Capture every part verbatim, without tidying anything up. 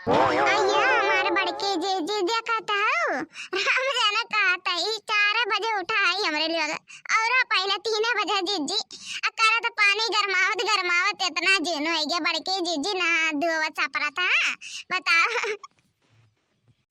अइया हमार बड़की जिज्जी, देखत हउ, राम जाने कहत है, ई चार बजे उठा है हमरे लिए, और पहले तीन बजे जिज्जी, आ करत पानी गरमावत गरमावत इतना जिन होइ गया बड़की जिज्जी, नहा धोवत सपरत है, बताओ।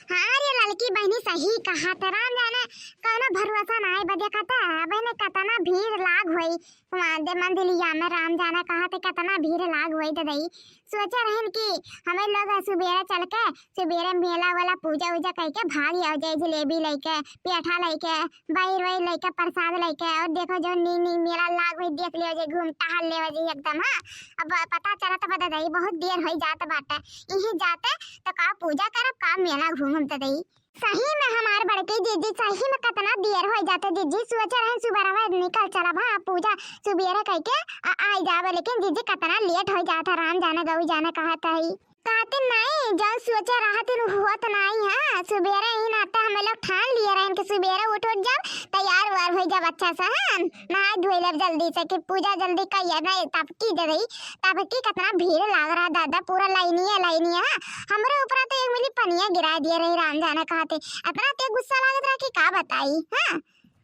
हाँ रे ललकी बहिनी, सही कहत है, राम जाने कउनो भरोसा नाहीं बा, देखत है, बहिनी कतना भीड़ लाग होई, वहाँ दे मंदिलिया में, राम जाने कहत है कतना भीड़ लाग होई ददई। सोचे रहन कि हमें लोग सुबेरे चल के, सुबेरे मेला वाला पूजा उजा कइके भाग आओ जाए, जलेबी लइके, पेठा लइके, बहिर वहिर लइके, प्रसाद लइके, और देखो जो नी नी मेला लाग होई, देख लियो जाए, घूम टहल लियो जाए एकदम। हाँ, अब पता चलत बा ददई, बहुत देर होई जात बाटे, इही जाते तो का पूजा करब, का मेला घूमब ददई। सही में हमार बड़की जिज्जी, सही में कतना देर होइ जात है जिज्जी, सोचे रहन सुबह निकल चलब, हाँ, पूजा सुबेरे कइके आ, आई जाबे, लेकिन जिज्जी कतना लेट होइ जात है, राम जाने गऊ जाने कहत है। कहते नहीं, जब सोचे रहत होत नहीं है, सुबेरे ही नाते हम लोग ठान लिए रहन कि सुबेरे उठ उठ जाब, तैयार वार होइ जाब अच्छा से, हाँ, नहाए धोए लेब जल्दी से कि पूजा जल्दी कइए नहीं, तब की दे रही, तब की कतना भीड़ लाग रहा दादा, पूरा लाइनिया लाइनिया, हाँ, हमरे ऊपर तो एक मिली पनिया गिरा दिए रही, राम जाने कहते, इतना ते गुस्सा लागत रहा कि का बताई, हाँ।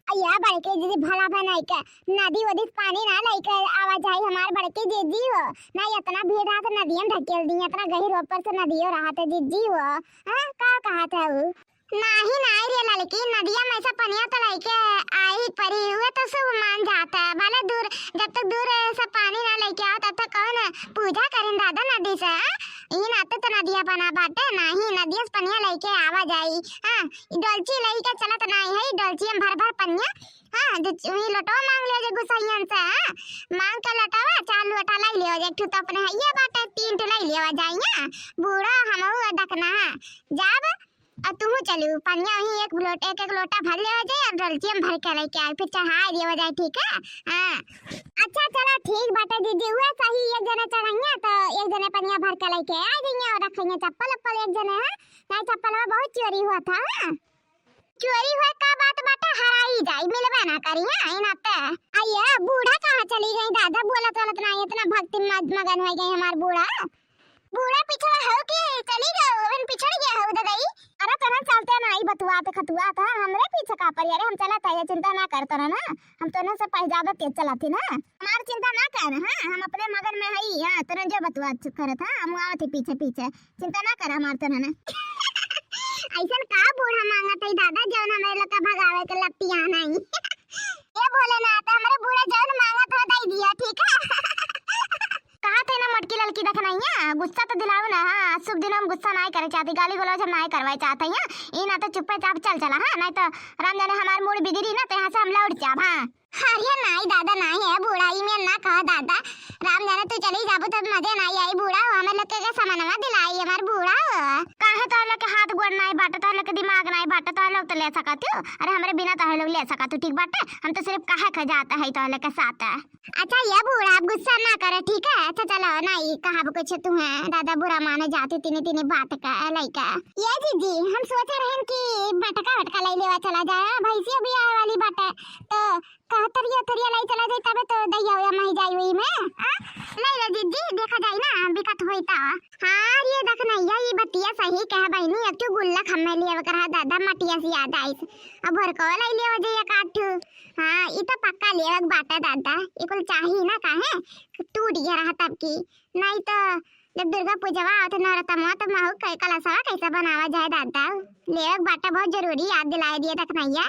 अइया बड़के जिज्जी भला बनाई के नदी वदी से पानी ना लइके आवा जाई हमार बड़के जिज्जी हो, ना इतना भीड़ रहा तो नदिया में ढकेल दी, इतना गहिर ऊपर से नदियो रहा तो जिज्जी हो, हाँ, का कहत है उ? नाही, नाही रे ललकी, नदिया में से पनिया तो लइके आई परी, उहे तो शुभ मान जात है। भले दूर, जब तक दूर से पानी ना लइके आओ, तब तक कौन पूजा करिन दादा नदी से, हाँ? ई नाते तो नदिया बना बाटे, नाही, नदिया से पनिया लइके आवा जाई, हाँ? ई डोलची लइके चलत नाही है, ई डोलची में भर भर पनिया, हाँ? दू च-, ई लोटवा मांग लियो जे गुसैयन से, हाँ? मांग के लोटवा, चार लोटा लाई लियो जे, एक ठो तो अपने हइये बाटे, तीन ठो लाई लियो जाई, हाँ? बूढ़ा हमहू देखना है, जाब आ तुहू चलू, पनिया वहीं एक लोट-, एक एक लोटा भर लेवा जाए और डोलचिया में भर के लेके आए, फिर चढ़ाए देवा जाए, ठीक है? हाँ। अच्छा चला ठीक बाटे जिज्जी, उहे सही, एक जने चढ़इया तो एक जने पनिया भर के लेके आ जइया और रखइया चप्पल उप्पल एक जने, हाँ? नहीं चप्पलवा बहुत चोरी हुआ था, हाँ? चोरी हुए का बात बाटे, हराई जाई, मिलबे ना करी, हाँ? ई नाते। अइया, बूढ़ा कहाँ चली गई दादा, बोलत बोलत ना, इतना भक्ति में मगन होइ गई हमार बूढ़ा। बूढ़ा पिछवा हो के चली गयो, अबहिन पिछड़ गया हो ददई। अरे तोहन चलते ना, ई बतुआत खतुआत है, हमरे पीछे का पड़ी? अरे हम चलत है, चिंता ना कर तोहन ना, हम तोहन से पहले ज्यादा तेज चलत ही ना। हमार चिंता ना कर, हाँ, हम अपने मगन में हई, हाँ, तोहन जो बतुआत करत, हाँ, हम आवत ही पीछे पीछे, चिंता ना कर हमार तोहन ना। ऐसन का बूढ़ा मांगत है दादा, जौन हमरे लोग का भगावे के लतिया नहीं? ए भोलेनाथ, हमरे बूढ़ा जौन मांगत हो, दई दिया, ठीक है? कहा थे ना मोटकी ललकी देखनैया, गुस्सा तो दिलाओ ना, हाँ, शुभ दिनों में गुस्सा नाहीं करे चाहती, गाली गलौज हम नाहीं करवाए चाहते हैं, ई ना तो चुप्पे चाप चल चला, हाँ, नाहीं तो राम जाने हमार मूड बिगड़ी ना, तो यहाँ से हम लौट जाब, हाँ। अरे नाहीं दादा, नाहीं है बूढ़ा, ई में ना कहा दादा, राम जाने तू चली जाबू तब मजे नाहीं आई, बूढ़ा हो, हमें लोग के सामानवा दिलाई, हमार बूढ़ा हो। काहे तोहर लोग के हाथ गोड़ नाहीं बाटे, तोहर लोग के दिमाग नाहीं बाटे, तोहर लोग तो ले सकत हो, अरे हमरे बिना तोहर लोग ले सकत हो, ठीक बाटे, हम तो सिर्फ कहे के जाता है तोहर लोग के साथ। अच्छा ये बूढ़ा, आप गुस्सा ना करे, ठीक है? अच्छा चलो ना, ई कहब कुछ तू है, दादा बुरा माने जाती तीनी तीनी बात का लइका। ये जिज्जी, हम सोचे रहन कि बटका वटका लाई लेवा चला जाए, भैंसिया भी आए वाली बाटे, तो कहतरिया थरिया लाई चला जाए, तबे तो दहिया उया मही जाए वही में, हाँ? लाई ले जिज्जी, देखा जाए ना, बिकत होई ता। हाँ, ये देखनैया, ई बतिया सही कह बहिनी, अब क्यों गुल्लक हमें लिए वकर है दादा, मटिया से याद आइस, अब भरको लाई लेवा जाए एक आध ठो। हाँ, ई तो पक्का लेवक बाटा दादा, ई कुल चाही ना काहे, टूट गया रहा तब की, नहीं तो जब दुर्गा पूजवा आवत नवरतमवा तब महू कै-, कलशवा कैसे बनावा जाए दादा, लेवक बाटा बहुत जरूरी, याद दिलाए दिए देखनैया।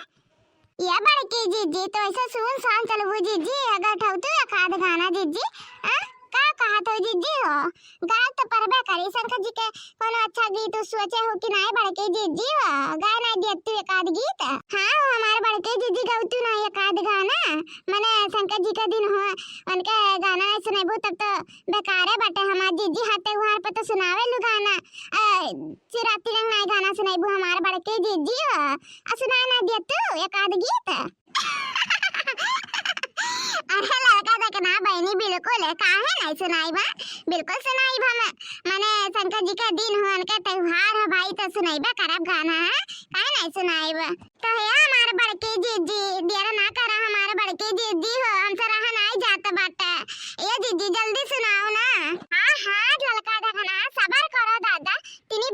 ये बड़की जिज्जी तो ऐसे सुन सान चलबू जिज्जी, अगर ठौतू एक आध गाना जिज्जी, आ? का कहत हो जिज्जी हो? गाय तो परबे करी, शंकर जी के कोनो अच्छा गीत उ सोचे हो कि नाहीं बड़की जिज्जी हो? गाय नाहीं दियत तू एक आध गीत? हाँ, हमार बड़की जिज्जी गौतू ना एक आध गाना, मने शंकर जी के दिन हो, उनके गाना नाहीं सुनेबू तब तो बेकारे बाटे। हमार जिज्जी हर त्योहार पे तो सुनावे लू गाना, ए, शिवरात्रि रंग नाहीं गाना सुनेबू हमार बड़की जिज्जी हो, आ सुनाए ना दियत तू एक आध गीत? अरे ललका देखना बहिनी, बिल्कुल है, काहे नाहीं सुनाइब? बिल्कुल सुनाइब हम, मने शंकर जी के दिन हो, उनके त्योहार है भाई, तो सुनाइबे करब गाना, है? काहे नाहीं सुनाइब? तो हे हमार बड़की जिज्जी, देर ना करा हमार बड़की जिज्जी हो, हमसे रहा नाहीं जात बाटे। ए जिज्जी जल्दी सुनाओ ना। हाँ, हाँ, ललका देखना, सबर करो दादा, तीनी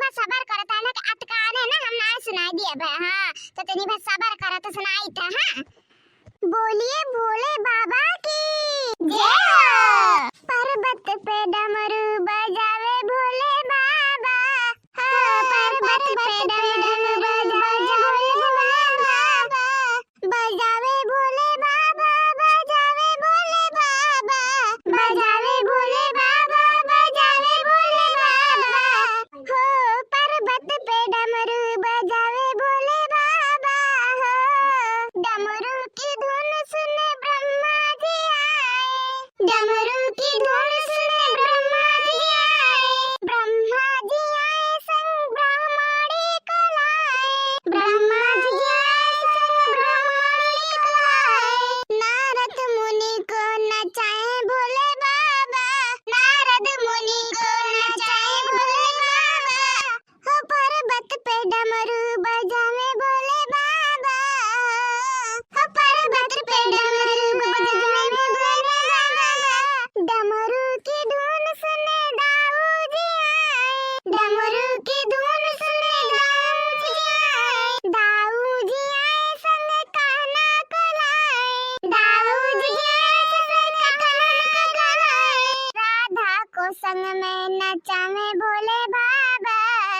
डमरू के धुन सुने दाऊ जी आए, दाऊ जी आए संग कान्हा को लाए, दाऊ जी आए संग कान्हा को लाए। राधा को संग में नचावे भोले बाबा,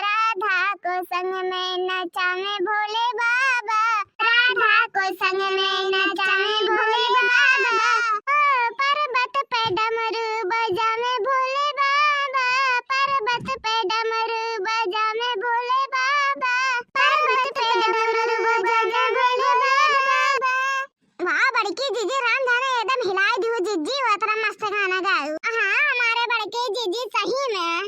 राधा को संग में नचावे भोले बाबा, राधा को संग में नचावे भोले बाबा। ओ, पर्वत पे डमरू बजावे भोले बाबा, पर्वत पे डमरू बजावे भोले बाबा, पर्वत पे डमरू बजावे भोले बाबा। वाह बड़की जीजी, राम धन एकदम हिलाई दिहु जीजी, उतना मस्त गाना गायु। हाँ, हमारे बड़की जीजी सही में।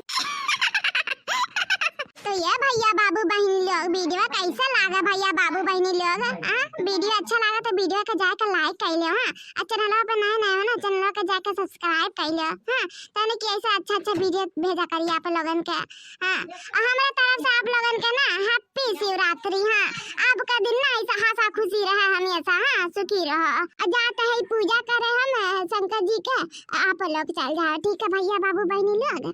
तो ये भैया बाबू बहिनी लोग, video कैसा लागा भैया बाबू बहिनी लोग? हाँ, video अच्छा लागा तो video के जाके like कर लियो, हाँ। और channel पे नए नए हो ना, channel के जाके subscribe कर लियो, हाँ। तने कि ऐसे अच्छा अच्छा video भेजा करी आप लोगन के, हाँ। और हमारे तरफ से आप लोगन के ना happy शिवरात्रि, हाँ। आपका दिन ना ऐसा हंसा खुशी रहे हमेशा, हाँ, सुखी रहो। और जाते हैं पूजा करे हम शंकर जी के, आप लोग चल जाओ, ठीक है भैया बाबू बहिनी लोग।